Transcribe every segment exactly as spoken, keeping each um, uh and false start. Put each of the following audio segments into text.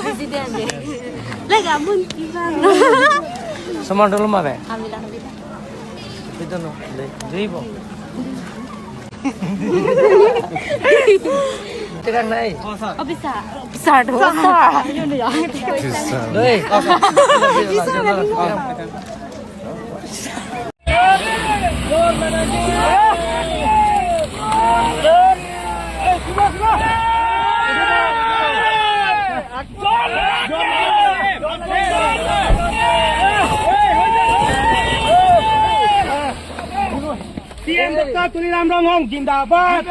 President dei. Lega mun kibang. Somar dolo ma be? Amila, amila. Ito no. Dei, dei bo. Terang nai. Oh, bisa. Bisa do. Bisa. Dei. Bisa. C M Doctor Tuliram Ronghang jindabad.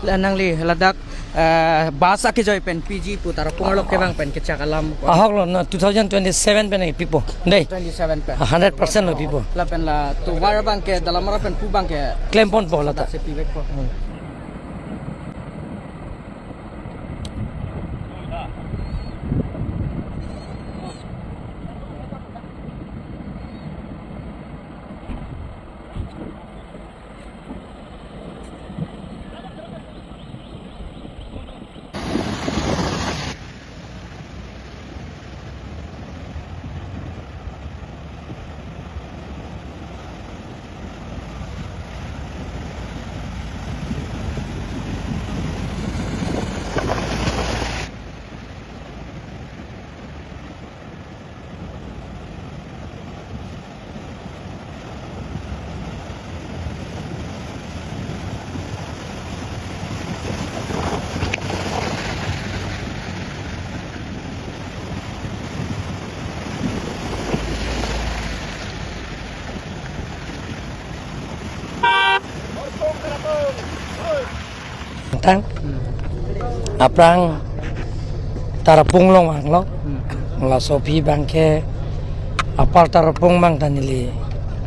La nangli ladak, eh, bus akejoi pen P G pu Tarapung arlo kevang pen kechak alam. Ahok lo na two thousand twenty-seven pen pipo. Dei. Twenty-seven pen. Hundred percent lo pipo. Lapen la tovar abang ke Dalamara pen pu abang ke. Klempon po lata. Sepi vek po. Tang. Hmm. Aphrang Tarapung along vanglo. Hmm. Laso aphi abang ke apar Tarapung abang ta neli.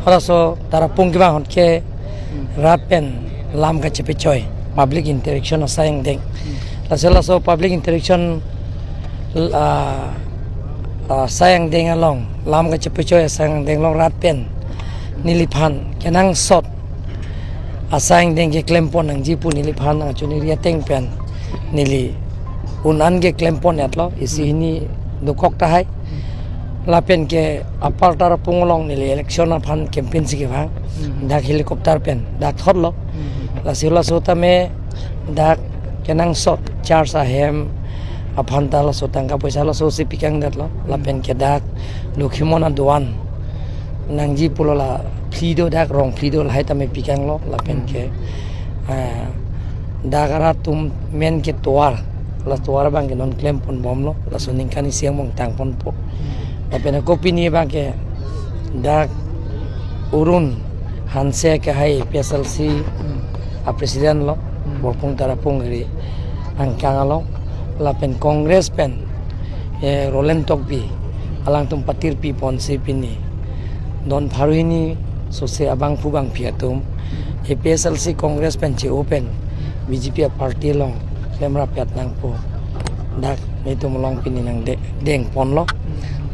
Halaso Tarapung kevang ahut ke Hmm. rat pen lam kachepechoi, public interaction asai angdeng. Hmm. Laso laso public interaction, ah, ah, asai angdeng along, lam kachepechoi asai angdeng along rat pen neliphan kenangsot asai angdeng keklempon nangji pu neliphan nangchiniri ateng pen neli un-an keklempon etlo, isi hini dokok tahai. Lapen ke apar Tarapung along neli election aphan campaign si kevang. Hmm. Dak helicopter pen dak thotlo. Hmm. Lasi laso tame dak kenangsot church ahem aphan ta laso tangka poisa laso si pikang detlo. Lapen ke dak Lokhimon adoan nangji pulo la phli do, dak rong phli do lahai tame pikanglo. Lapen ke, ah, dak arat atum men ke tovar, la tovar abang ke non klempon bomlo, laso ningkan isi angbong tangponpo. Lapen ako pini abang ke dak Arun Hanse kehai A P H L C a president lo, Hmm. Borpung Tarapung ri angkang along, lapen Congress pen, eh, Roland Tokbi, alangtum patir piponsi pini don pharo hini sose abangphu bangphi atum A P H L C Congress pen che-o pen B J P a party along klemrap pet nangpo. Dak netum along pini nangde-, dengponlo.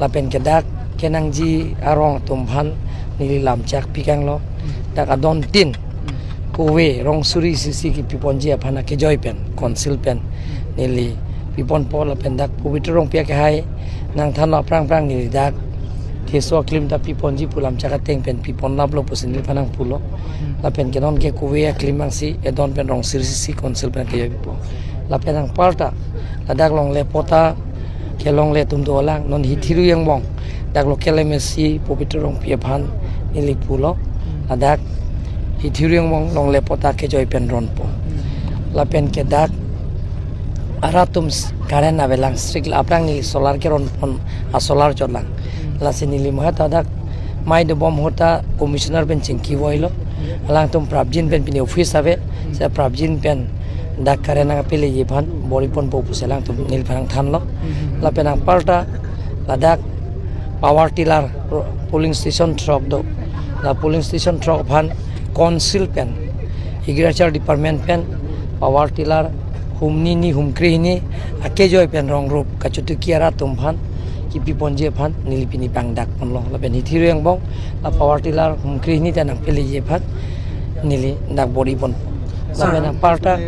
Lapen ke dak kenangji arong atum aphan neli lamchak pikanglo. Dak adon tin kove rong suri sisi kepiponji aphan akejoi pen, council pen neli piponpo. Lapen dak Pobitro Rongpi akehai nangthanlo aphrang aphrang neli dak keso aklim ta piponji pu lamchak ateng pen piponlaplo pusi neliphan nangpulo. Lapen ke non ke kove aklim angsi edon pen rong suri sisi council pen kejoi pipo. Lapen anparta ladak longle patta kelongle atum dolang, non Hithi Rui angbong dak local M A C Pobitro Rongpi aphan neli pulo. Ladak Hithi Rui angbong longle patta kejoi pen ronpo. Lapen ke dak arat atum s-, current avelang, strict la aphrang neli solar keronpon, a solar chotlang. Lasi neli mahat dak mei dobom ahut ta commissioner pen chingki voilo. Alangtum prapjin pen pini office ave, se prapjin pen dak current nangpeleji aphan bor-iponpo pusi alangtum neliphan nangthanlo. Lapen anparta ladak power tiller ro-, polling station throk do. La polling station throk aphan council pen, agriculture department pen power tiller hum hini hum kre hini akejoi pen rong rup kachotuki arat atum aphan kepiponji aphan neli pini pangdakponlo. Lapen Hithi Rui angbong la power tiller hum kre hini ta nangpeleji aphan neli dak bor-ipon. Lapen anparta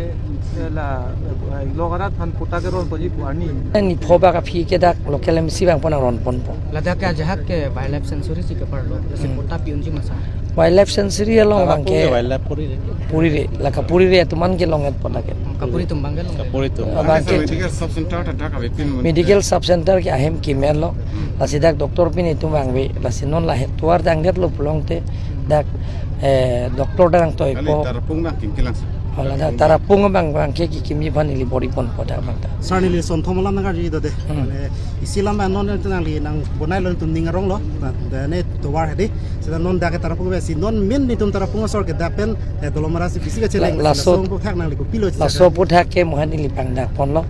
La, eh, lok arat aphan patta keronponji pu arni. Ni pho bak aphi ke dak local M C abang pon nangronponpo. Ladak ke ajahak ke wildlife sanctuary si keparlo, lasi Hmm. patta pi-unji ma sir? Wildlife sanctuary along abang ke Wildlife puri re. Puri re, la kapuri re atum an ke long-etpo lake. Kapuri atum abang ke long-et. Kapuri atum. Abang ke Medical sub center ta dak ave pin. Medical sub center ke ahem kimer lo. Lasi dak doctor pini atum vangve, lasi non la het tovar dang det lo pulote dak, eh, doctor dang toi Kali po. Tarapung abang kim kelang sir. Wala da Tarapung abang abang ke kikimji aphan neli bor-iponpo dak abang ta. Sir, neli sonthom alam nangkarju do de. Hmm. Mane isi alam non nangli nangbonailo, netum ning arong lo. Na, de ne tovar hedi. Seta non dak Tarapung ave si non min netum Tarapung asor ke dak pen, eh, Dolamara si bisi kacheleng. La-, laso, laso aphuthak nangli kopilo laso aphuthak ke mo aphan neli pangdakponlo.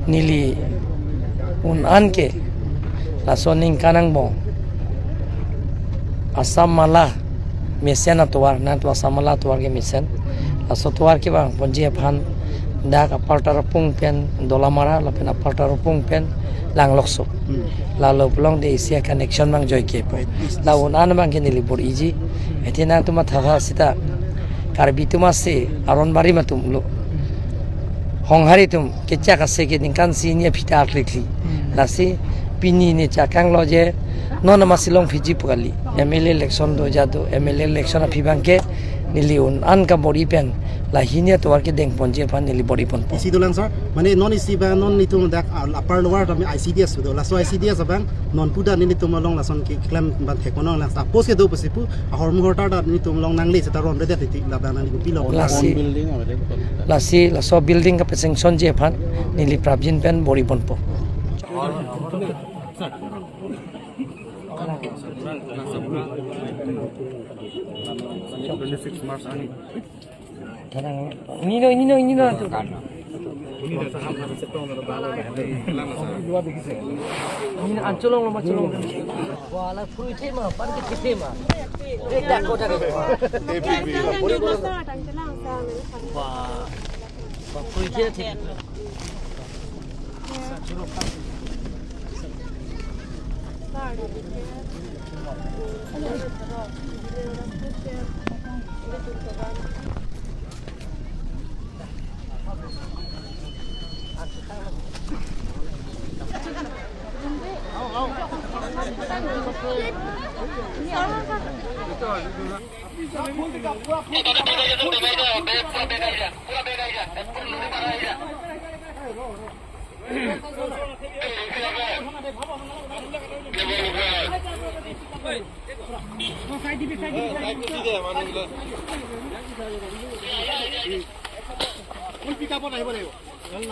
Neli un-an ke laso ningkan angbong Assam Mala mesen atovar, nangtum Assam Mala atovar kemesen. Laso atovar kevangponji aphan dak Upper Tarapung pen Dolamara lapen Upper Tarapung pen Langlokso. Hmm. Lalo pulote isi a-connection abang joike po. Right. La un-an abang ke neli bor-iji. Athe nangtum matha tha seta Karbi atum ase aron barim atum lo. Honghari atum kechak ase ke ningkan isi hini aphi ta aklikli. Hmm. Lasi pini ne chakanglo je non ama si longphiji pu kali. M L A election do jadu, M L A election aphi abang ke neli un-an kabor-i pen la hini atovar kedengponji aphan neli bor-iponpo. Isi dolang sir, mane non isi abang non netum dak, ah, Upper Lower tame I C D S do, laso I C D S abang non puda netum along lason keklem abang thekponlong lang, suppose kedo pusi pu ahormu ahortar ta netum along nangle seta ronredet titi, labang nangli kopilo. Lasi, lasi laso building kapasanctionji aphan neli prapjin pen bor-iponpo. Twenty-six March ani. Nino, nino, nino, tu. Nino, ancholong lo, ancholong. Wala, pui tema, pan ke tema. Ek dak kota de. Wah, wah, pui tema.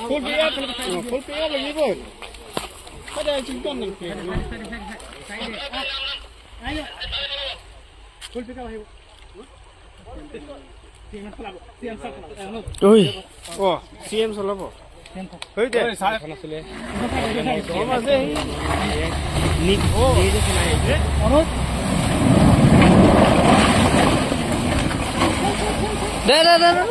Full pick up, full pick up, full pick up লাগিব। Full pick up আহিব। ঐ। অ, C M চলাব। হৈ দে। ঐ, ছাৰ। দে, দে, দে, দে।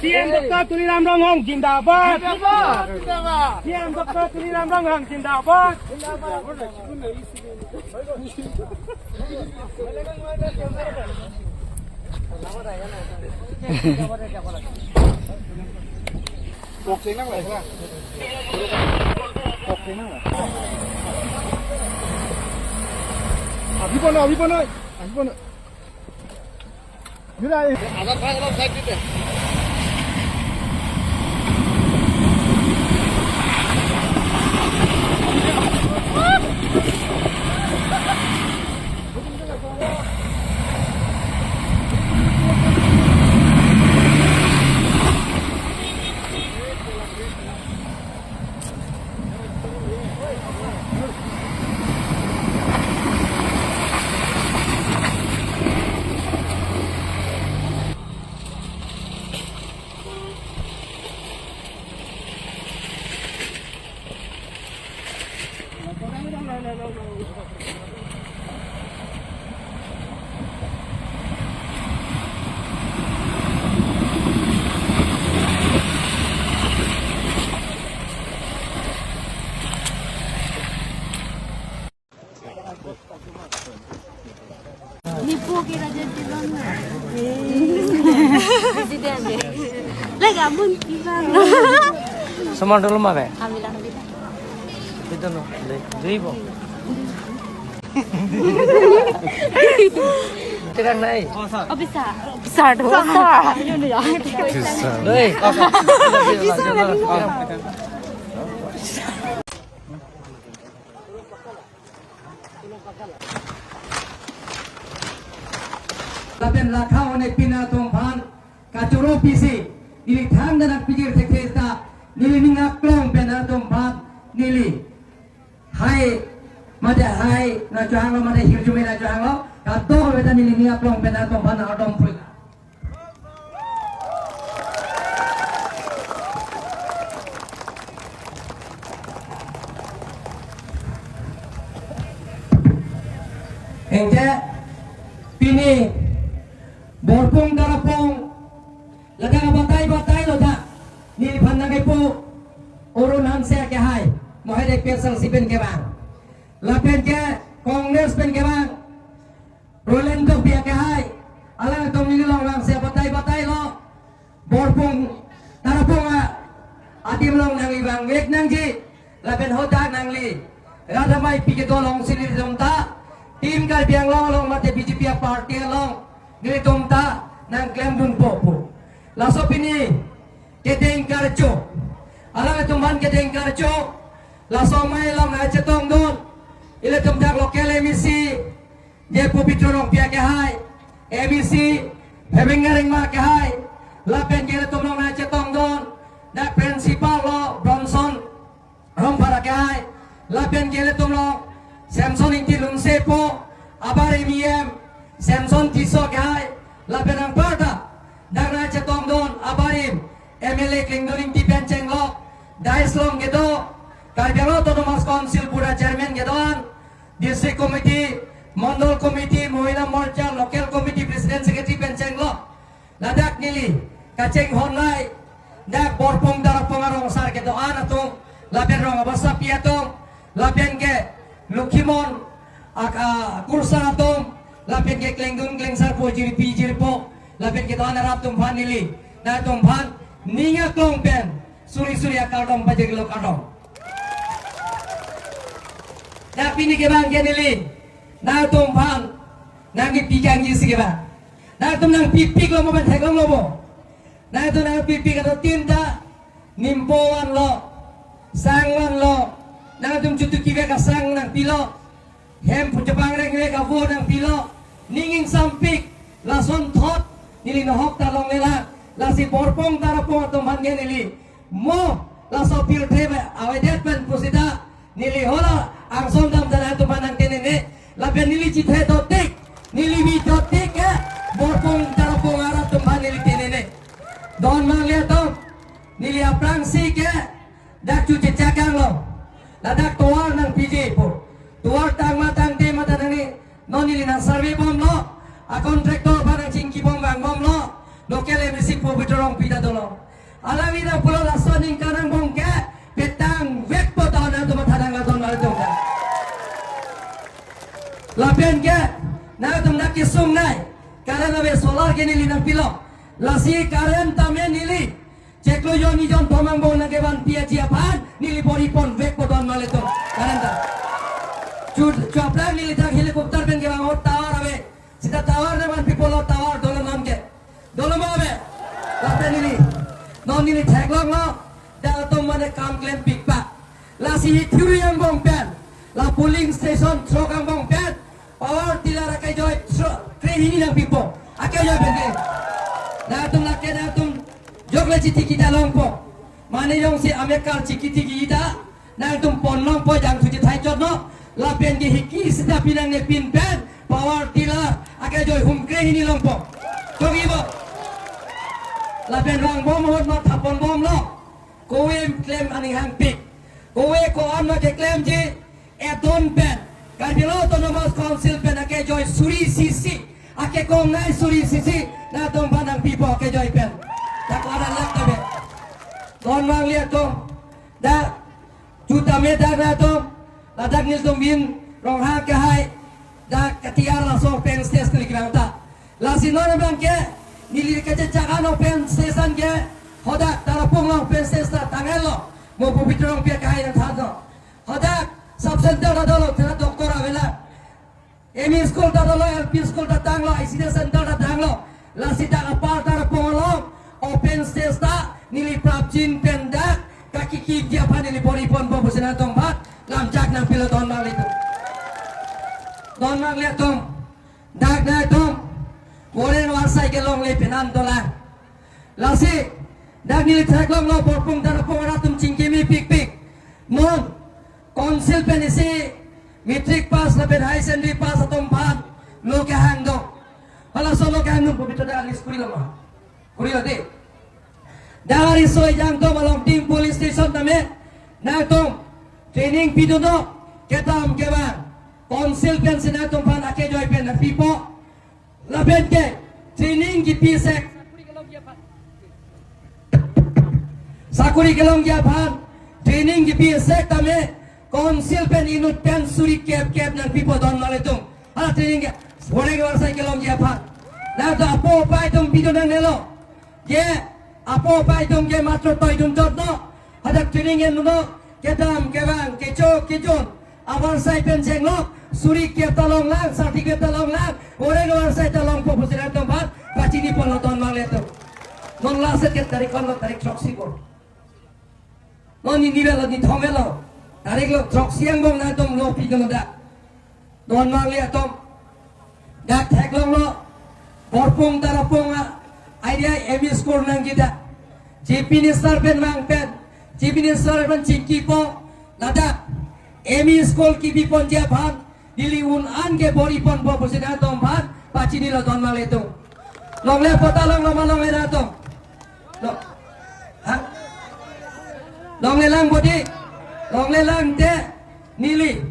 C M doctor Tuliram ৰংহাং জিন্দাবাদ। জিন্দাবাদ, জিন্দাবাদ। C M doctor Tuliram ৰংহাং জিন্দাবাদ। জিন্দাবাদ। আহিব ন, আহিব ন, আহিব ন। President. Lega mun kibar. Semar dulu mah, Be? Alhamdulillah, alhamdulillah. Itu no, deh, deh, Bo. Tidak naik. Oh, bisa. Bisa dong. Bisa. Bisa. Deh. Bisa, bisa. Lapen lakha one pini atum aphan kachoro pisi, neli thangta nangpijir thekthe ta, neli ning aklong pen atum aphan, neli hai, mate hai nangchohanglo, mate hirjume nangchohanglo, kadokave ta neli ning aklong pen atum aphan ardom pui. Anke pini Borpung Tarapung ladak batai batai lo ta, neliphan nangkepu Arun Hanse akehai, Mahadevpur P H L C pen kevang, lapen ke Congress pen kevang Roland Tokbi akehai, alangtum neli along vangsi batai batai lo, Borpung Tarapung adim along nangli vangvek nangji, lapen hadak nangli rat amei pi kedo alongsi nelitum ta, Team Karbi Anglong along mate B J P aparty along nelitum ta nangklemdunpo pu. Laso pini kedeng karcho, alangtum aphan kedeng karcho, laso amei along nangchetongdun, ilitum dak local M A C, je Pobitro Rongpi akehai, M A C Phebenga Rengma akehai, lapen ke ilitum along nangchetongdun, dak principal lo Bronson Rongphar akehai, lapen ke ilitum along Samson Ingti Lunsepo, abarim E M Samson Tisso akehai, lapen anparta dak nangchetongdun abarim M L A Klengdun Ingti pen chenglok, dais along kedo, Karbi Anglong Autonomous Council pura chairman kedo-an, District Committee, Mandal Committee, Mohila Morcha, Local Committee President Secretary pen chenglok, ladak neli kachinghon lai, dak Borpung Tarapung arong asar kedo-an atum, lapen rong abasapi atum, lapen ke Lokhimon ak-, a, Kursar atum, lapen ke Klengdun Klengsarpo, Jirpi Jirpo, lapen kedo-an arap atum aphan neli, nangtum aphan ning aklong pen suri suri akardom pajirlo, kardom. Dak pini kevang ke neli nangtum aphan nangkepi kangji si kevang. Nangtum nangpipik lo mo pen theklong lo mo. Nangtum nangpipik ato tinta, nimpo vanlo, sang vanlo, nangtum chutu kivek asang nangpilo, hem pu chepangrengrek avo nangpilo, ning ingsampik, lason thot neli nohok ta longlelang, lasi Borpung Tarapung atum aphan ke neli mo laso pirthe avedet pen pusita, neli hala angsong dam dana atum aphan nangtenene, lapen neli chethe dotik, neli bi dotik ke, Borpung Tarapung arat atum aphan neli tenene. Don mangli atum, neli aphrangsi ke dak chu chechakang lo, ladak tovar nangpiji pu. Tovar tang ma tangte ma ta nangli, non neli nang survey bomlo, a contractor aphan nangchingki bom vang bomlo, local M A C Pobitro Rongpi ta dolo. Alangli nangpulo laso aningkan angbong ke petang vekpo ta nangtum matha nang laton latum ta. Lapen ke nangtum dak kesung nai, current ave, solar ke neli nangpilo. Lasi current tame neli chiklo jon ni jon tomang bong nangkevan piaji aphan neli bor-i ponvekpo don malitum current ta. Chu, chu aphrang neli dak helicopter pen kevang ahut tower ave. Seta tower nangvanpipo lo, tower dolo ma ke. Dolo ma ave. Lapen neli, non neli theklonglo, dak atum mane kam klempikpa. Lasi hi thiri angbong pen, la polling station throk angbong pen, power tiller akejoi throk, krehini nangpipo. Akejoi pen ke. Nangtum lake nangtum jokle chiti kita longpo. Mane jongsi amekar chikiti kita, nangtum ponlongpo jangthu chethai chotno, lapen ke hiki sita pinangne pin pen, power tiller akejoi hum krehini longpo. Chokji bo. Lapen vang bom ahut ma thapon bomlo. Kove klem aning hangpik. Kove ko-an ma keklemji, edon pen, Karbi Anglong Autonomous Council pen akejoi suri sisi, akekong nai suri sisi, nangtum aphan nangpipo akejoi pen. Dak ko-an an lak tabe. Don mangli atum, dak jutame dak nangtum, ladak nelitum bin Ronghang akehai, dak katiar laso pen stage neli kevang ta. Lasi non abang ke, neli kachechak an open stage an ke, hadak Tarapung open stage ta tanglo, mo Pabitra Rongpi akehai nangthanlo. Hadak sub center ta dolo, tena doctor avela. M E school ta dolo, L P school ta tanglo, I C D S center ta tanglo. Lasi dak apar Tarapung along open stage ta neli prapjin pen dak kakiki dia aphan neli bor-iponpo pusi nangtumphan lamchak nangpilo don marli atum. Don marli atum. Dak nangtum Boreng Warsai kelongle penan dolang. Lasi dak neli theklonglo Borpung Tarapung arat atum chingki mepikpik. Non Council pen isi matric pass lapen higher secondary pass atum aphan lo kehang do. Halaso lo kehang non Pabitra da list kurilo ma. Kurilo de. Dari soi jangtum along Ding police station tame nangtum training pidunlo, kedam kevang Council pensi nangtumphan akejoi pen nangpipo. Lapen ke training kipi sek, sakori kelongji aphan training kipi sek tame Council pen inut pen suri kep kep nangpipo don marli atum. Ha training ke Boreng Warsai kelongji aphan. Nangtum apo apai atum pidun nangnelo. Je apo apai atum ke matro toidun jotlo. Hadak training enlo, kedam kevang, kecho kejun, avarsai pen chenglok, suri kep ta longlang, certificate ta longlang, Boreng Warsai ta longpo pusi nangtumphan pachiniponlo don marli atum. Non last ke tarik konlo, tarik throksi ko. Non nini avelo, nithom avelo. Tarik lo throksi angbong nangtum lo pi kemada. Don marli atum. Dak theklonglo. Borpung Tarapung a-area M E school nangkedak. Chief Minister pen mang pen, Chief Minister pen chingkipo. Ladak M E school kipiponji aphan neli un-an ke bor-iponpo pusi nangtumphan pachinilo don marli atum. Longle apot ta longlo ma longle nangtum? Lo. Ha? Longlelang bodi. Longlelang te neli.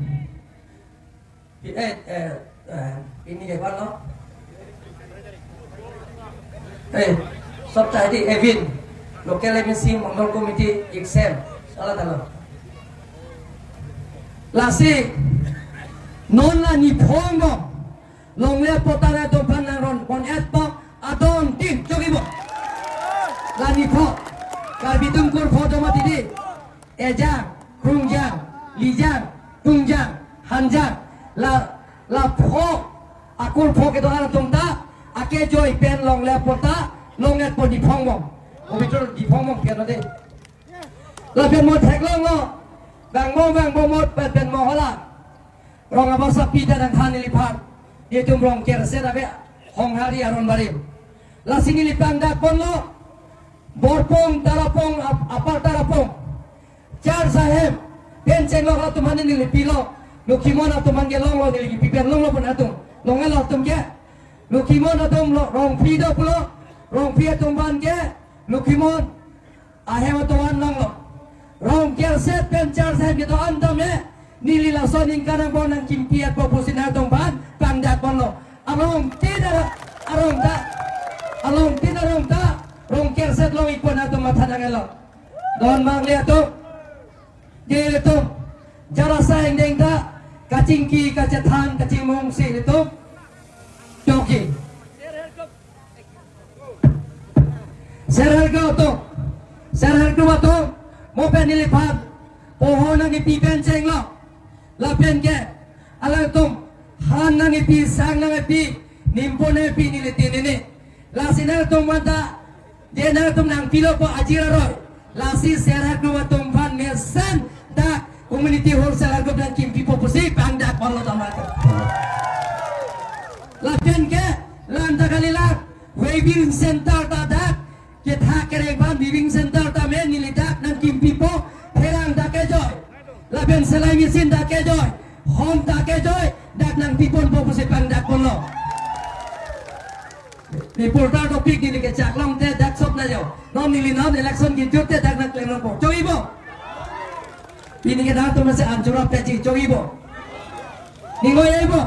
Eh, eh, eh, ini ke apa lo? Eh, sabta di Evin, local M A C, Mandal Committee, exam, salah talo. Lasi, non la niphong bom, longle apot ta nangtumphan nangron pon-etpo, adon tin, chokipo. La niphong, Karbi atum kurpho do mati di. Ejang, Krungjang, Lijang, Tungjang, Hanjang, la, la pho, akurpho kedo-an atum ta, akejoi pen longle apot ta, longle apot niphong bom. Obitur niphong bom piano de. Lapen mo theklonglo, bang mo, bang mo mo pen, pen mo hala. Rong abangso api ta nangthan neliphan. Netum Rongkerset ave, Honghari aron barim. Lasi neli pangdakponlo, Borpung Tarapung, ap-, apar Tarapung. Char saheb, pen chenglok atum aphan neli pilo. Lokhimon atum aphan ke longlo neli kipi pen longlo pon atum. Longlo atum ke. Lokhimon atum lo, Rongpi do pulo. Rongpi atum aphan ke. Lokhimon ahem atum an longlo. Rongkerset pen char saheb kedo-an tame. Neli laso aningkan angbong nangkimpi-etpo pusi nangtumphan pangdakponlo. Arong tin arong, arong ta, arong tin arong ta, Rongkerset long-ikpo nangtum matha nanglo. Don marli atum, dei atum, jarasa ingdeng ta, kachingki, kachethan, kachingmungsi atum, choki. Self help group atum, self help group atum, mo pen neliphan, poho nangkipi pen chenglok, lapen ke, alangtum, han nangkipi, sang nangkipi, nimpo nangkipi neli tin nini. Lasi nangtum mata, je nangtum nangpilo po ajir aroi. Lasi self help group atum aphan mesen dak community hall self help group nangkimpipo pusi pangdakponlo teman. Lapen ke, lan ta kalilang, weaving center ta dak, ketha kereng aphan weaving center tame neli dak nangkimpipo, pherang ta kejoi. Lapen selai machine ta kejoi, hom ta kejoi, dak nangpiponpo pusi pangdakponlo. Reporter topik neli kechak long te dak sop na jo. Non neli non election kijut te dak nangklem longpo. Chokipo. Pini ke dak atum si anchura pechi chokipo. Ning oi-ipo.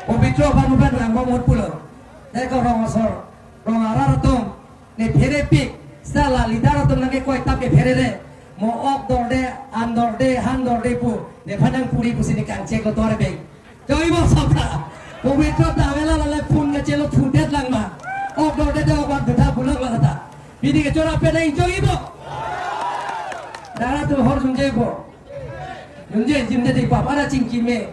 Pabitra aphan uban rang bomot pulo. Te ko rong asor, rong arat atum. Ne pherepik, sala leader atum nangkekoi tap ke pherere. Mo ok dorde, an dorde, han dorde pu. Nephan nangpuri pusi ne kangchek lo dorde. Chokipo sopra. Pobitro ta avela lale phone kachelo phudet lang ma. Ok dor de de ok wan dutha pulang lang ta. Bidi kechora pen nang joi bo. Dara tu hor junje bo. Junje jim de di papa da chingki me.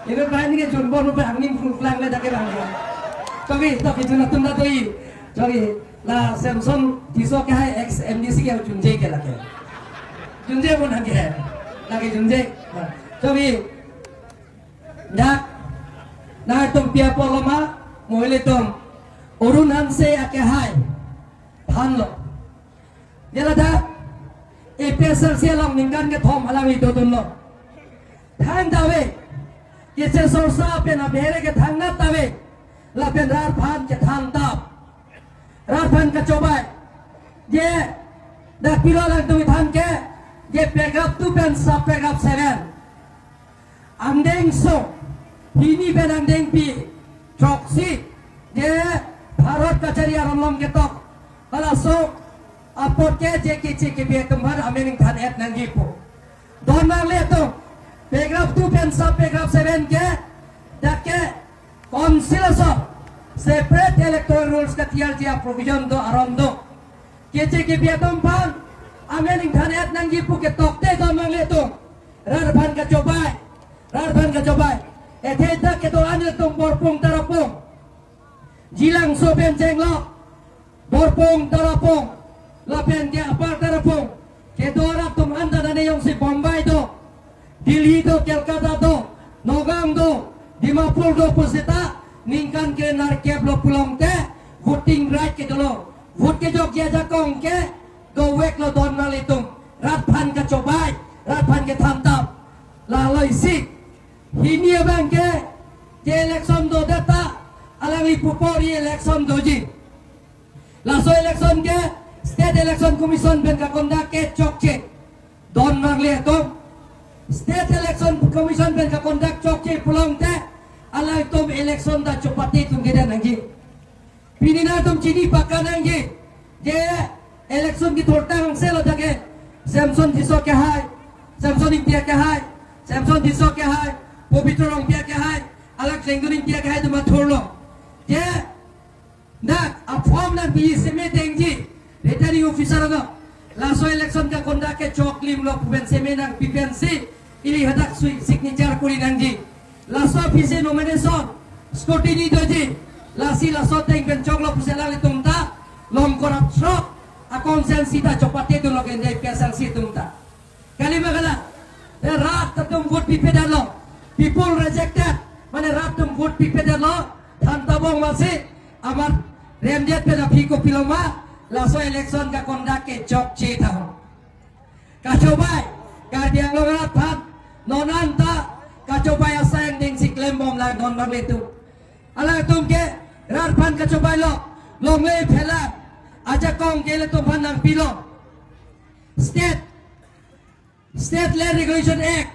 Ino bai ni ke junbon rupa angning phun klang le dak ke bang. Togi togi jun atum da toi. Togi la Samson Tisso akehai ex M D C ke junje ke lake. Junje bo nang ke. Lake junje. Togi. Dak, nangtum pi apot lo ma, mo ilitum Arun Hanse akehai thanlo. Jela dak, A P H L C along ningkan kethom alangli dodunlo. Thang ta ave, kese sorsa pen abhere ke thangnat ta ave, lapen rat aphan kethan tap. Rat aphan kachobei. Je, dak pilo alangtum kethan ke, je paragraph two pen sub paragraph seven. Angdengso, hini pen angdengpi, throksi, je Bharat kachari aron along ketok, halaso apot ke je keche kebi atum aphan amen ingthan-et nangji pu. Don nanglitum, paragraph two pen sub paragraph seven ke, dak ke council aso, separate electoral rules katiyarji aprovision do aron do. Keche kebi atum aphan, amen ingthan-et nangji pu ketokte don nanglitum. Rat aphan kachobei, rat aphan kachobei. Athe dak kedo-an ilitum Borpung Tarapung, Jilangso pen chenglo, Borpung Tarapung, lapen ke apar Tarapung. Kedo rat atum anta nane jongsi Bombay do, Delhi do, Kolkata do, Nagaon do, Dimapur do pusita, ningkan ke nerkep lo pulote, voting right ke dolo. Vote kejokji ajakong ke, dovek lo don nanglitum. Rat aphan kachobei, rat aphan kethan tap. Lalo isi, hini abang ke, je election dodet ta, alangli pupo re-election doji. Laso election ke, State Election Commission pen kaconduct ke chokche. Don nanglitum, State Election Commission pen kaconduct chokche pulote, alangtum election ta chopate atum kedan nangji. Pini nangtum chini paka nangji. Je election kethurtang selo dak ke, Samson Tisso akehai, Samson Ingti akehai, Samson Tisso akehai, Pobitro Rongpi akehai, alang Klengdun Ingti akehai atum athurlo. Je dak a-form nangpi seme dengji, returning officer ano. Laso election kaconduct ke choklim lo pu pen seme nangpi pensi, ili hadak sui signature kuri nangji. Laso aphisi nomination, scrutiny doji. Lasi laso ateng pen choklo pusi alanglitum ta, long corrupt srok, a-constituency ta chopate dunlo ke A P H L C atum ta. Kali ma kalang, eh, rat atum vote pipedetlo. People rejected. Mane rat atum vote pipedetlo. Than tabong masi, amat remjet pen aphi kopilo ma, laso election kaconduct ke chokche ta ho. Kachobei, Karbi Anglong rat aphan, non anta, kachobei asai angdengsi klembom lang don nanglitum. Alangtum ke, rat aphan kachobeilo, longle phelang, ajakong ke ilitum aphan nangpilo. State State Land Regulation Act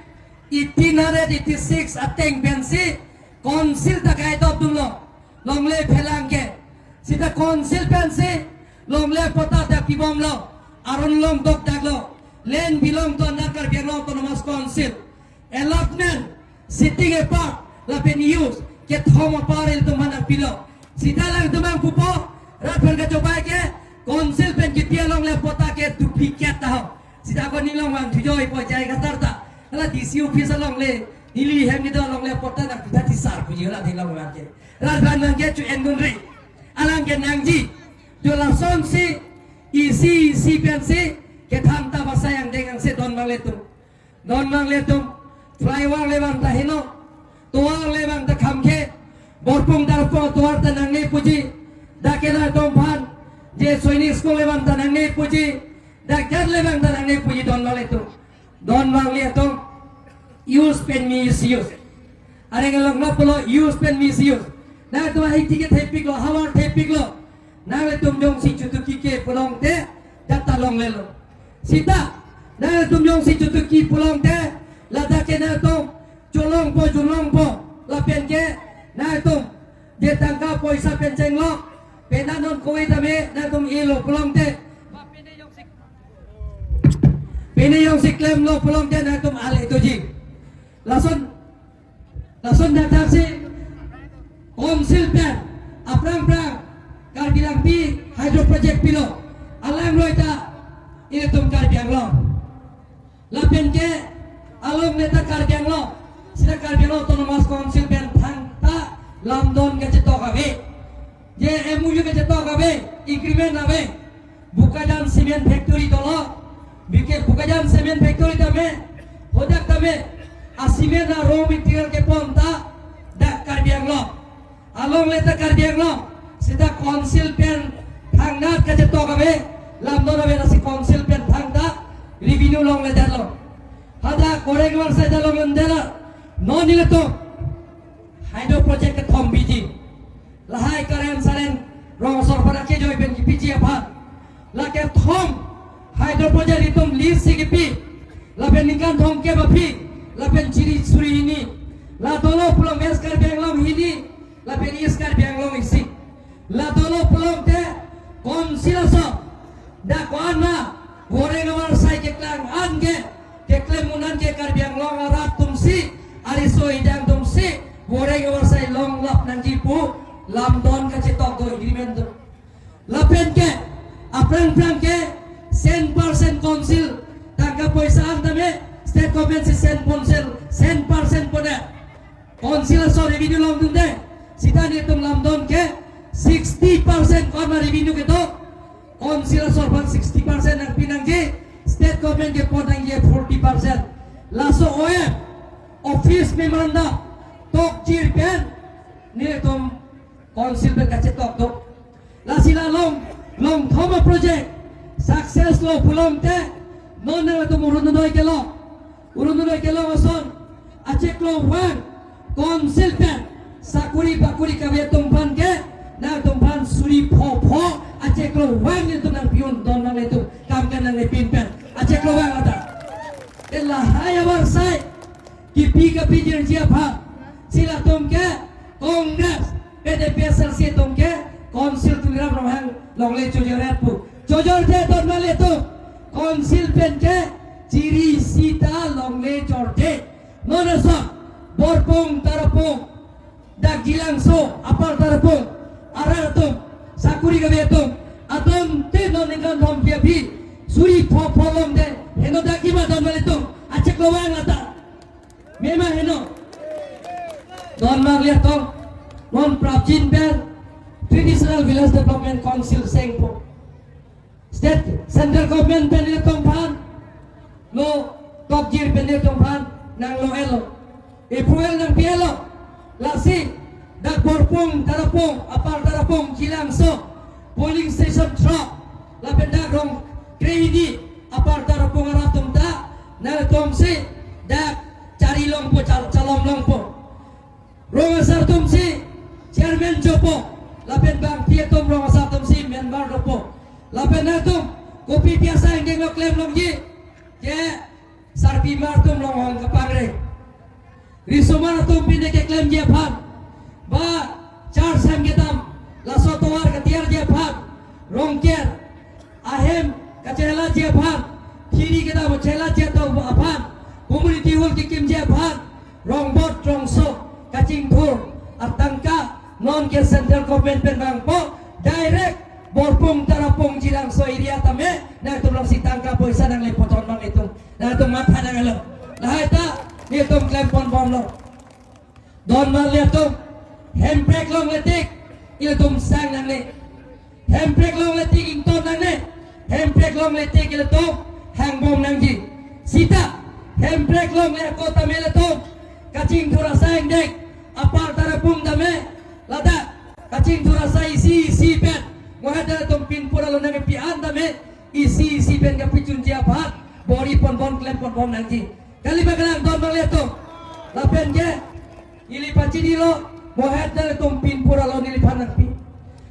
eighteen hundred eighty-six ateng pensi council ta kaidop dunlo, longle phelang ke. Sita council pensi longle patta ta pibomlo, aron along dokdaklo, land belong to under Karbi Anglong Autonomous Council. Allotment, sitting apart, lapen use, kethom apar ilitum aphan nangpilo. Sita alangtum abang pupo, rat aphan kachobei ke, council pen kipi alongle patta ke duplicate ta ho. Sita ako neli along vangthujoipo J I Kathar ta. Hala D C office alongle, neli hem kedo alongle patta nangpitha thisar puji hala neli along vang ke. Rat aphan vang ke chu-en dunri. Alang ke nangji. Jo lasonsi, isi isi pensi, kethan tap asai angdeng angse don nanglitum. Don nanglitum, flyover le bang ta heno, tovar le bang ta khamkhe, Borpung Tarapung tovar ta nangne puji, dak ke nangtum aphan, je Sainik School le bang ta nangne puji, dak jar le bang ta nangne puji don nanglitum. Don nanglitum, use pen misuse. Areng along lo pulo use pen misuse. Nangtum ahik ticket thepiklo, havar thepiklo. Nanglitum jongsi chutuki ke pulote, dak ta longlelo. Sita, nanglitum jongsi chutuki pulote, ladak ke nangtum cholongpo, julongpo, lapen ke, nangtum, je tangka poisa pen chenglo, penang non koi tame, nangtum elo pulote. Pine jongsi klemlo pulote, nangtum ale doji. Lason, lason dak dak si, Council pen aphrang aphrang Karbi Langpi hydro project pilo, alangroi ta ilitum Karbi Anglong. Lapen ke alongle ta Karbi Anglong, sita Karbi Anglong Autonomous Council pen thangta lamdon kachetok ave. Je M O U kachetok ave, agreement ave. Bokajan Cement Factory dolo. Bike Bokajan Cement Factory tame, hadak tame, a cement a raw material kepon ta dak Karbi Anglong. Alongle ta Karbi Anglong, sita council pen thangnat kachetok ave, lamdon ave, lasi council pen thangta revenue longledetlo. Hadak Goreng Avarsai ta longledetlo. Non ilitum hydro project kethom biji. Lahai Karen Saren rong asor pen akejoi pen kipiji aphan. La kethom hydro project itum lease si kipi. Lapen ningkan thomkep aphi, lapen chiri suri hini. La dolo pulo West Karbi Anglong hini, lapen East Karbi Anglong isi. La dolo pulote council aso, dak ko-an ma Goreng Avarsai keklang an ke, keklem un an ke Karbi Anglong arat atumsi, ariso idang atumsi Goreng Avarsai longlap nangji pu lamdon kachetok do, agreement do. Lapen ke aphrang aphrang ke cent percent council tangka poisa an tame state government si cent percent, cent percent pone. Council aso revenue longdunde, sita nelitum lamdon ke sixty percent ko-an ma revenue kedo. Council aso aphan sixty percent nangpi nangji, state government kepon nangji forty percent. Laso O M, office memorandum, tokjir pen nelitum council pen kachetok do. Lasi la long, longthom aproject success lo pulote, non nangtum Orunodoi kelong, Orunodoi kelong ason achiklo vang council pen sakuri bakuri kave atum aphan ke, nangtum aphan suri pho pho achiklo vang nelitum nangpi-un, don nanglitum kam kan nanglepin pen achiklo vang ata. Te lahai Avarsai kipi kapijirji aphan si latum ke Congress, P D P, S R C atum ke council Tuliram Ronghang longle chojor-et pu. Chojorde, don nanglitum. Council pen ke chiri sita longle chorde. Non ason Borpung, Tarapung, dak Jilangso, Upper Tarapung arat atum, sakuri kave atum, atum te non ningkan thomkep aphi suri pho pho longde, heno dak kima, don nanglitum? Achiklo vang ata. Mema heno. Don nanglitum, non prapjin pen Traditional Village Development Council sengpo. State, central government pen nelitum aphan lo, tokjir pen nelitum aphan nanglo-etlo, approval nangpi-etlo. Lasi dak Borpung, Tarapung, Upper Tarapung, Jilangso polling station throk, lapen dak Rongkrehini, Upper Tarapung arat atum ta nangtumsi dak chari longpo, chal-, chalom longpo. Rong asar atumsi chairman chopo, lapen bangpi atum rong asar atumsi member dopo. Lapen nangtum kopi pi asai angdeng lo klem longji? Ke sarpimar atum longhong kapangre. Risomar atum pine keklemji aphan, ba church hem kedam, laso tovar katiarji aphan, Rongker ahem kachelatji aphan, khiri kedam chelatji atum aphan, community hall kekimji aphan, rongbot rongso kachingthur atangka non ke central government pen vangpo, direct Borpung, Tarapung, Jilangso area tame nangtum longsi tangka poisa nangle poton abang itum, nangtum matha nanglo. Lahai ta nelitum klem ponbomlo. Don nanglitum, hemprek longle tik ilitum sang nangne. Hemprek longle tik ington nangne. Hemprek longle tik ilitum hangbom nangji. Sita hemprek longle ako tame ilitum kachingthur asai angdeng, Upper Tarapung tame, ladak kachingthur asai isi isi pen, mohet ilitum pinpur alo nangpi an tame isi isi pen kapachunji aphan bor-i ponbom, klem ponbom nangji. Kali ba kalang, don nanglitum? Lapen ke ili pachinilo, mohet nangtum pinpur alo neliphan nangpi.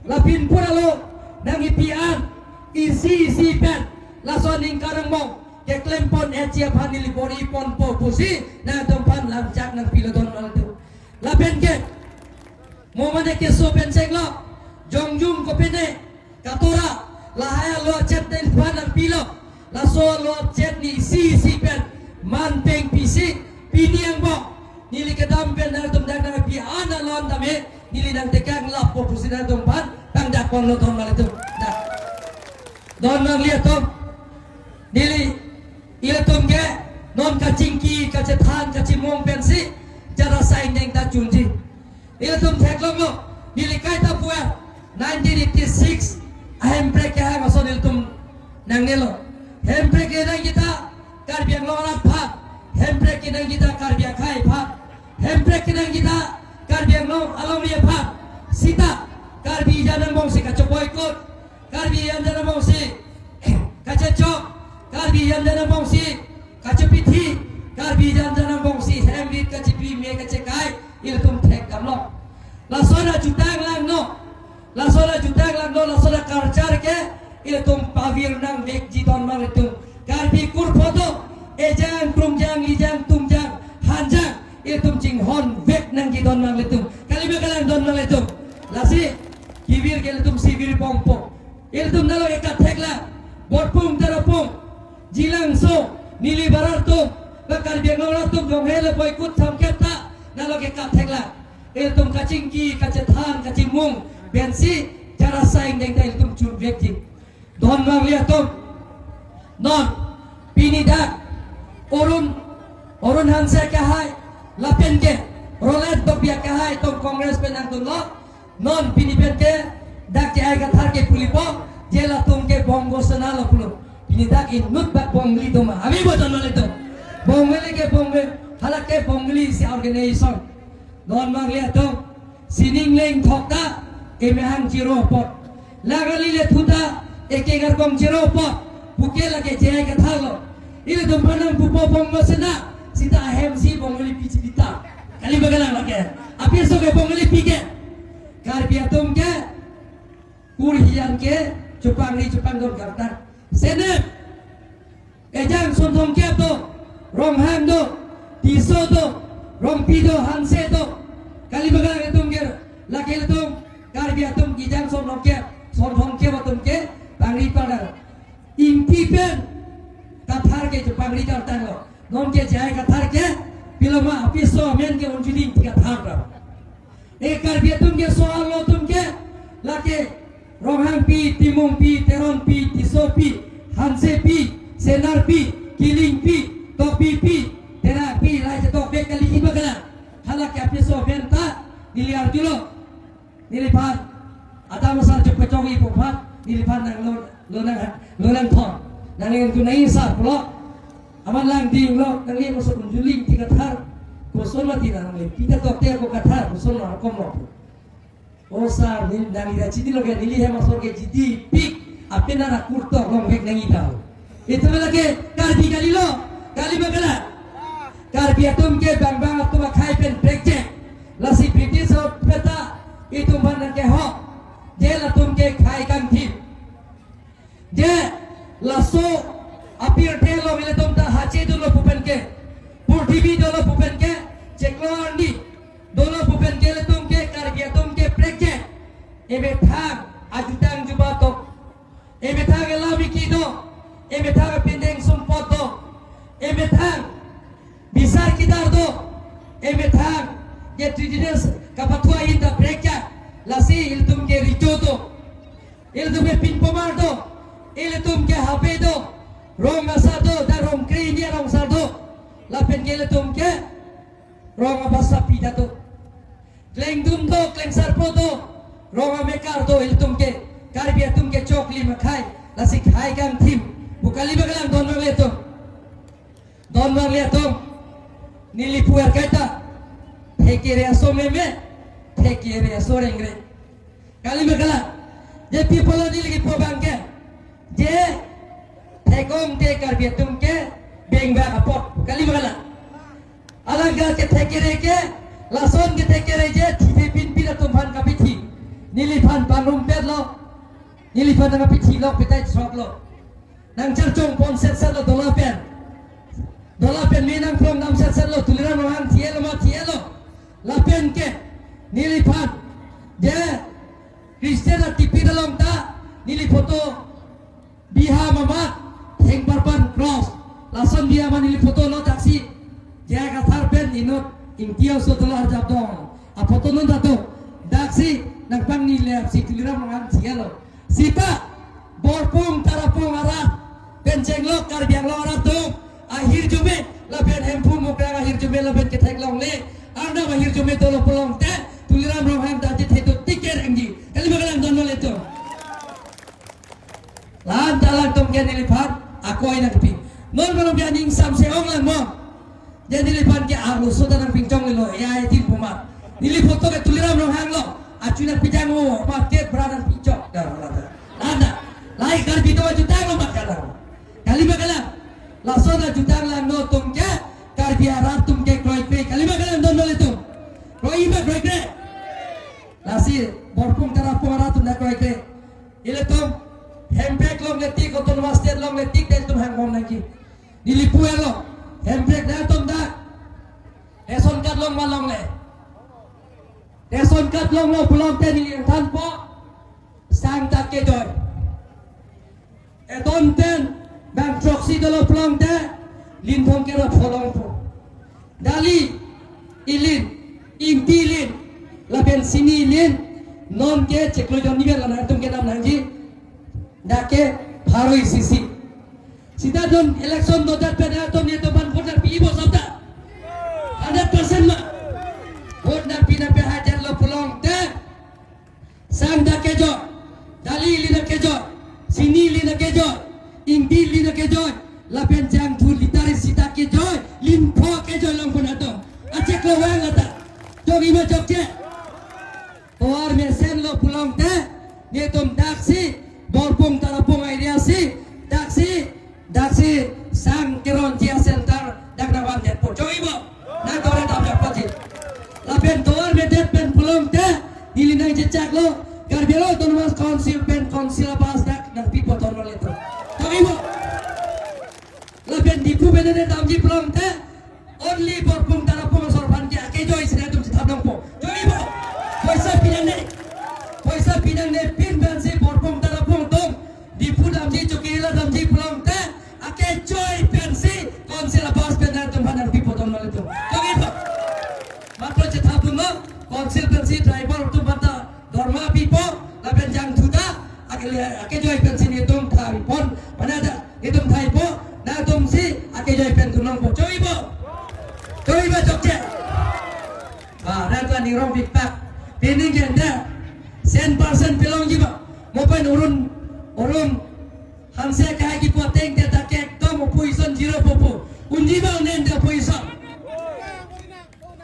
La pinpur alo nangpi an isi isi pen, laso aningkan angbong keklem pon-etji aphan neli bor-i ponpo pusi nangtum aphan lamchak nangpilo, don nanglitum. Lapen ke mo mane keso pen chenglo, jongjung kopine, katora, lahai alo achet neliphan nangpilo. Laso alo achet ne isi isi pen man peng pisi, pini angbong neli kedam pen nangtum dak nangpi an alon tame Neli nangtekang lapu pusi nangtumphan pangdak ponlo don nanglitum. Dak. Don nangli atum. Neli ilitum ke non kachingki, kachethan, kachimung pensi jara sai neng ta chunji. Ilitum theklonglo, neli kaita puar, nineteen eighty-six ahemprek kehang ason ilitum nangnelo. Hemprek kenang kita Karbi Anglong arat aphan, hemprek kenang kita Karbi akhei aphan, hemprek kenang kita Karbi Anglong alongri aphan. Sita Karbi ajan angbongsi kachopoikut, Karbi ajan angbongsi kachechok, Karbi ajan angbongsi kachepithi, Karbi ajan angbongsi hemrit kachepi me kachekai, ilitum thekdamlo. Lason ajutang langno, lason ajutang langno, lason aculture ke ilitum pavir nangvekji don nanglitum. Karbi kurpho do, ejang, krungjang, lijang, tungjang, hanjang, ilitum chinghonvek nangji don nanglitum. Kali ma kalang don nanglitum. Lasi kevir ke ilitum si vir pongpo. Ilitum nalo ke kathek lang. Borpung, Tarapung, Jilangso, neli barar atum, ba Karbi Anglong arat atum jong hele poikut samkep ta, nalo ke kathek lang. Ilitum kachingki, kachethan, kachimung pensi jara sai neng ta ilitum chunvekji. Don nanglitum. Non pini dak Arun, Arun Hanse kehai, lapen ke Roland Tokbi kehai atum Congress pen nangdunlo. Non pini pen ke dak J I Kathar ke pulipo, je latum ke Bongo Sena lo pulo. Pini dak inut bak Bongali do ma? Ave bo don nanglitum? Bongali ke Bongali, hala ke Bongali si organization. Don nanglitum, sining leng thok ta emehang chiro apot. Lagali le thu ta eke garkong chiro apot. Puke lake J I Kathar lo. Ilitum aphan nangpupo Bongo Sena, sita ahemsi Bongalipi chibita. Kali ma kalang lake. Apiso ke Bongalipi ke. Karbi atum ke kurhian ke chupangri chupangdon karta. Senep. Ejang Sonthongkep do, Ronghang do, Tisso do, Rongpi do, Hanse do. Kali ma kalang ilitum ke, lake ilitum Karbi atum kejang Sonthongkep, Sonthongkep atum ke pangri pardar. Ingti pen Kathar ke chupangri kartanglo. Non ke J I Kathar ke pilo ma, apiso amen ke Unjuli Ingti Kathar do. E Karbi atum ke so-arlo atum ke lake Ronghangpi, Timungpi, Teronpi, Tissopi, Hansepi, Senarpi, Kilingpi, Tokbipi, Terangpi, lahai chetokbek kali, kali ma kalang. Hala ke apiso amen ta neli arjulo. Neliphan adam asar chok pachongji aphan, neliphan nang lo, lonang, lonang thon. Nangli tu nai sar pulo. Amat langdinglo, nangli masuk Unjuli Ingti Kathar. Koson mati nangli. Kita tokte ako Kathar, koson lo, akom lo. O sar, neli nangli dak chinilo ke, neli hem asor ke chidipik. Apena ra kurtok longvek nangji do. Itum lake Karbi kalilo, kali ma kalang. Karbi atum ke bang bang atum akhei pen prekjek. Lasi British ahut peta itum aphan nangkehok. Je latum ke khei kangthim. Je laso apirthe along ilitum ta hache dolo pu pen ke, purthimi dolo pu pen ke, chiklo arni dolo pu pen ke ilitum ke Karbi atum ke prekjek. Emethang ajutang juba tok. Emethang elam iki do, emethang apindeng sumpot do, emethang bisar kidar do, emethang ke treatiness kapathu ahin ta prekjak, lasi ilitum ke recho do, ilitum ke pinpomar do, ilitum ke habe do, rong asar do, dak rong kre-hini arong asar do, lapen ke ilitum ke rong abasapi ta do. Klengdun do, klengsarpo do, rong amekar do ilitum ke, Karbi atum ke choklim akhei, lasi khei kangthim. Pu kali ma kalang don nanglitum. Don nanglitum. Neli puar kaita. Thekere aso meme, thekere aso rengre. Kali ma kalang. Je pi pulo neli kipu abang ke. Je thekong te Karbi atum ke bengba apot. Kali ma kalang. Alangga kethekere ke, lason kethekere je, thithe pinpin atum aphan kapithi. Neliphan pangrumpetlo. Neliphan nangkapithi lok pitai choklo. Nangcharchong pon setsetlo dola pen. Dola pen me nangphrong dam setsetlo, Tuliram Ronghang thi-etlo ma thi-etlo. Lapen ke neliphan je Christian atipi dalong ta neli photo biha mamat thengparpan cross. Lason biha ma neli photo lo taksi. J I Kathar pen inut Ingti aso dola arjap dong. Aphoto non dato. nangpangni le si Tuliram Ronghang si alo. Sita Borpung Tarapung arat pen chenglok Karbi Anglong arat atum ahirjume lapen Hemphu Mukrang ahirjume lapen ketheklongle Arnam ahirjume dolo pulote Tuliram Ronghang ta chethe tu tiket engji. Kali ma kalang, don-un-e tum. La-an ta alangtum ke neliphan akoi nangpi. Non malom ke aning samse ong lang mo. Jadi neliphan ke arloso ta nangpinchonglelo, ya, ya, tin puma. Neli photo ke Tuliram Ronghang lo. Achu nangpijang o, ma ke bra nangpinchok. Dah, dah, dah. La-an ta. Lahai Karbi atum ajutang lo mat kalang. Kali ma kalang. Laso ta jutang lang, non atum ke Karbi arat atum ke kroikre. Kali ma kalang, don-un-e tum. Kroi ma kroikre. Lasi Borpung Tarapung arat atum ta kroikre. Ilitum Hemprek longle tik, Autonomous State longle tik, ilitum hangbom nangji. Neli pu-etlo, Hemprek nangtum ta ration card long ma longle. Ration card longlo pulote neli nangthanpo, sang ta kejoi. Edon pen bang throksi dolo pulote linthom kero pho longpo. Dali ilin, ingti ilin, lapen sini ilin, non ke chiklo jon ni pen la nangtum kedam nangji. Dak ke pharo isi isi. Sita non election dodet pen nangtum netum aphan vote nangpi-ipo sabda. Hundred percent ma. Vote nangpi nangpi hajar lo pulote sang ta kejoi, dali ilin ta kejoi, sini ilin ta kejoi, ingti ilin ta kejoi, lapen jangthu litar isi ta kejoi, linpho kejoi longpo nangtum. Achiklo vang lata. Chokji ma chokche? Tovar mesen lo pulote, netum daksi, Borpung Tarapung area si, daksi, daksi sang keronji a-center dak nangvandetpo. Chokji bo? Nang tovar dam dak paji. Lapen tovar medet pen pulote, neli nangchechaklo, Karbi Anglong Autonomous Council pen council abas dak nangpipo, don-un-e tum. Chokji bo? Lapen Diphu pen ne damji pulote, only Borpung Tarapung asor aphan ke akejoi si nangtum chethap longpo. Chokji bo? Poisa pinangne. Poisa pinangne pin pensi Borpung Tarapung atum Diphu damji, Chokihola damji pulote, akejoi pensi council abas pen nangtum aphan nangpipo, don-un-e tum. Chokji bo? Matro chethap dunlo, council pensi driver atum aphan ta dorma pipo, lapen jangthu ta, akele, akejoi pensi netum thapon, mane ta, netum thapon, nangtum si akejoi pen dun longpo. Chokji bo? Chokji ma chokche? Ba, nangtum aning rong pikpak. Pining ke anda, cent percent pelongji ba. Mo pen urun, urun, Hanse kahai kipu ateng te dak ke ekdom opposition zero popo. Unji ba un-e anda opposition?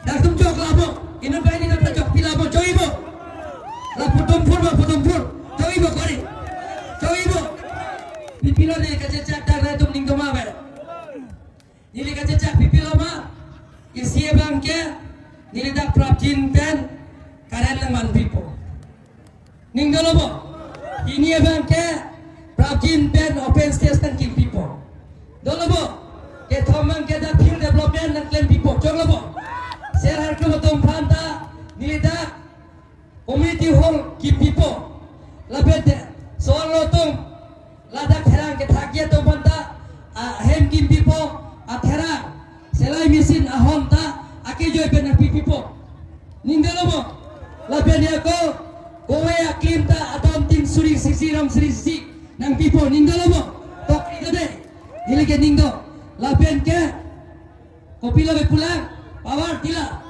Dak atum choklo bo. Inut banghini atum ta chokpilo bo. Chokji bo? La Podomphur ma Podomphur. Chokji bo kori? Chokji bo? Pipilo ne kachechak dak nangtum ning doma ba? Neli kachechak pipilo ma? Isi abang ke neli dak prapjin pen current nangman pipo. Ning dolo bo? Hini abang ke prapjin pen open stage nangkim pipo. Dolo bo? Kethom abang ke dak field development nangklem pipo. Choklo bo? Ser Harklum atum aphan ta neli dak community hall kim pipo. Lapen te, so-arlo atum, ladak therang kethakji atum aphan ta, a, hem kim pipo, a therang, selai machine ahon ta, akejoi pen nangpi pipo. Ning dolo bo? Lapen ako, kove aklim ta, adon tin suri sisi, rong suri sisi, nangpipo. Ning dolo bo? Tok ri do de. Neli ke ning do. Lapen ke, kopilo ke pulang, power tiller.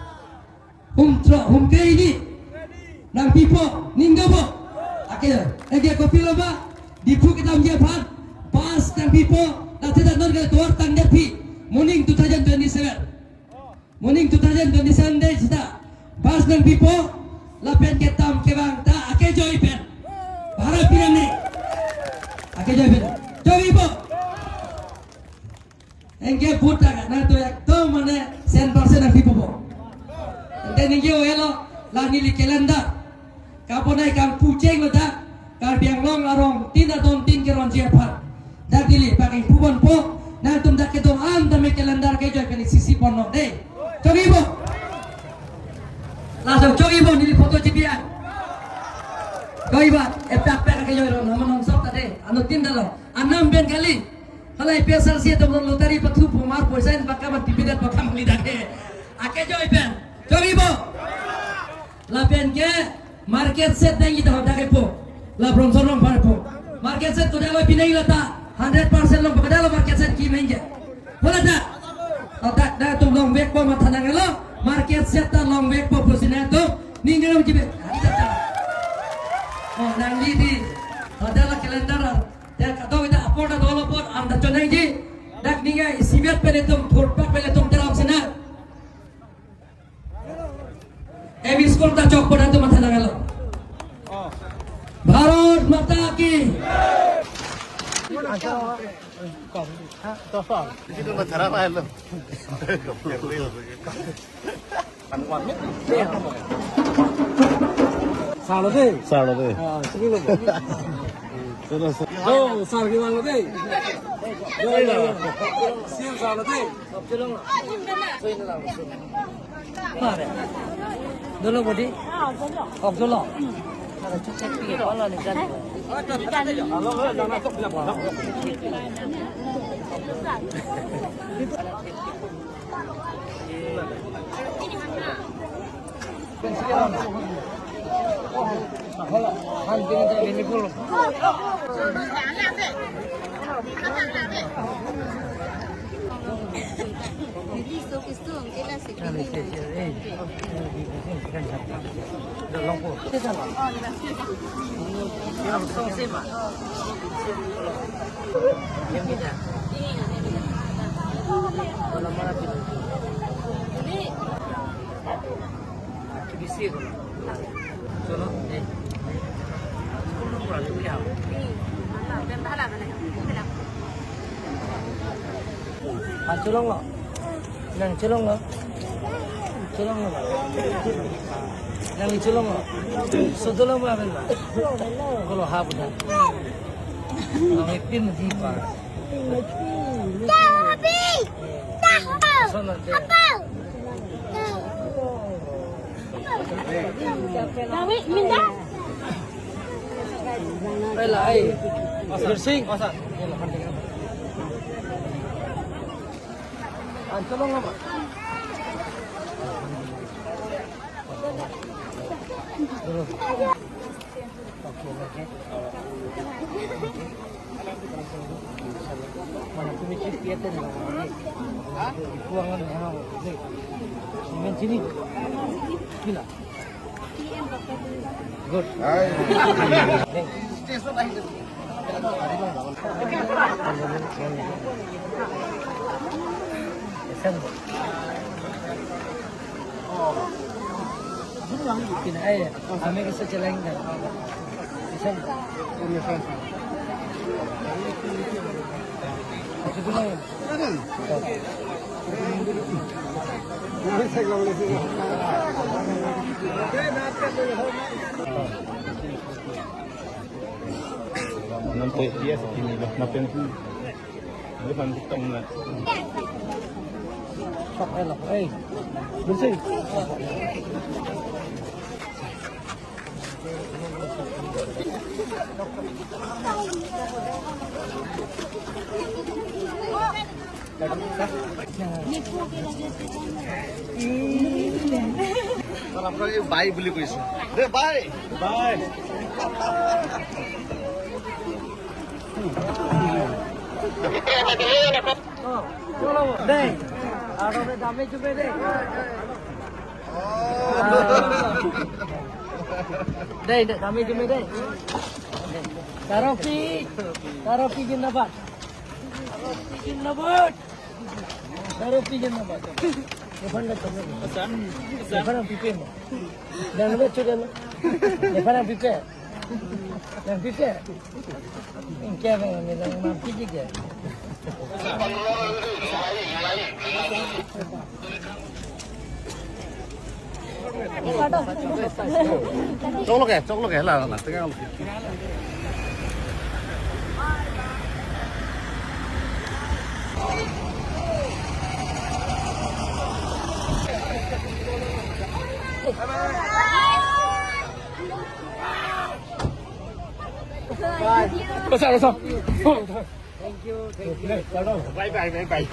Hum tro, hum kre hini. Nangpipo, ning do bo? Ake, ake kopilo ba? Diphu kedamji aphan bus nangpipo, nate dak non ke tovar tangdet pi. Moning two thousand twenty-seven. Moning two thousand twenty-seven de sita. Bus nangpipo, lapen kedam kevang ta akejoi pen. Bhara pinangne. Akejoi pen. Chokji bo? Anke vote ta nangtum ekdom mane cent percent nangpipo bo. Anke ningje o-elo, la neli calendar. Kaponai kangpu cheng lo ta, Karbi Anglong arong tin adon tin keronji aphan. Dak neli pakai pubon po, nangtum dak kedo-an tame calendar kejoi pen isi isi pon lo de. Chokji bo? Laso chokji bo, neli photo chipian. Chokji ba, epak pak kejoi lo, nama nong sok ta de, anut tin ta lo. Arnam pen kali. Halai P S R C atum lottery pathu pumar poisa in pakam pipedet pakam li dak he. Akejoi pen. Chokji bo? Lapen ke Market shed nangji ta hadak kepo. La Bronson Rongphar po. Market shed kodak lo pinangji lata. Hundred percent along pu kodak lo market shed kim nangji. Hala ta. Hadak nangtum longvekpo matha nangnelo. Market shed ta longvekpo pusi nangtum ning nangji be. Hadak ta. Oh, nangli di. Hadak la calendar. Dak kadokave ta apor ta dolo apor, am ta chonangji. Dak ning ai isivet pen itum, thurpak pen itum teram sina. M E school ta chokpo, nangtum matha nangnelo. Bharat Mata Ki. Isi tu na thara pa lo. Salo de. Salo de. Ah, sini lo. Salo, salo. Oh, sar ki mang lo de. Yo, yo, yo. Sir salo de. Mare. Dolo bodi. Ok, dolo. Ada cek cek pi, kalau ni kan. Cholo, eh. School no pura liya. Ah, cholonglo. Nang cholonglo. Cholonglo. Nang cholonglo. Sodolo ma ben ba. Kolo ha buda. Nang ipin di pa. Tabi. Tahu. Sono de. Apa? Tabi, minta. Ai la, ai. Birsing. An cholong apa? Mana kumi chip ya ten. Kuangan ya. Semen sini. Gila. Good. Hai. Kina ai, kami kisah celeng kan. Kisah. Nanti dia segini lah, napen tu. Dia kan hitung lah. Sok elok, eh. Bersih. Bye বুলি কৈছে। দে, bye। Bye। Dei, aro dei, dame chupe dei. Dei, dei, dame chupe dei. Taropi, Taropi zindabad. Taropi zindabad. Taropi zindabad. Depan dah tu. Depan pipe mo. Jangan lupa cuci mo. Depan pipe. Yang pipe. Ingke bang, kami lang mampiji ke. Choklo ke, choklo ke, la, la, tengah. Bye. Bye. Bye. Bye. Thank you, thank you. Bye, bye, bye, bye.